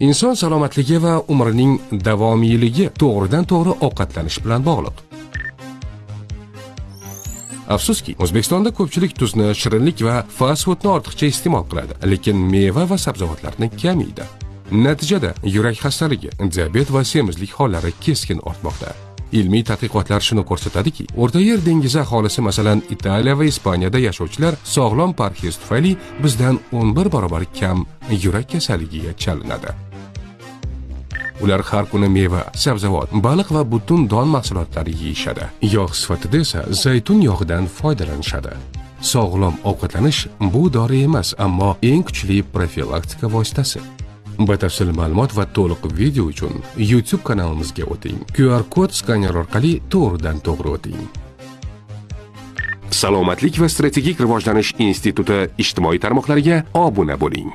Inson salomatligi va umrining davomiyligi to'g'ridan to'g'ri ovqatlanish bilan bog'liq. Afsuski, O'zbekistonda ko'pchilik tuzni, shirinlik va fast foodni ortiqcha iste'mol qiladi, lekin meva va sabzavotlarni kam yeydi. Natijada yurak xastaligi, diabet va semizlik hollari keskin ortmoqda. Ilmiy tadqiqotlar shuni ko'rsatadiki, O'rta Yer dengizi aholisi, masalan, Italiya va Ispaniyada yashovchilar sog'lom parhez tufayli bizdan 11 barobar kam yurak kasalligiga chalinadi. Ular har kuni meva, sabzavot, baliq va butun don mahsulotlari yeyishadi. Yog' sifatida esa zaytun yog'idan foydalanishadi. Sog'lom ovqatlanish bu dori emas, ammo eng kuchli profilaktika vositasi. Batafsil ma'lumot va to'liq video uchun YouTube kanalimizga o'ting. QR kod skaner orqali to'g'ridan to'g'ri o'ting. Salomatlik va strategik rivojlanish instituti ijtimoiy tarmoqlariga obuna bo'ling.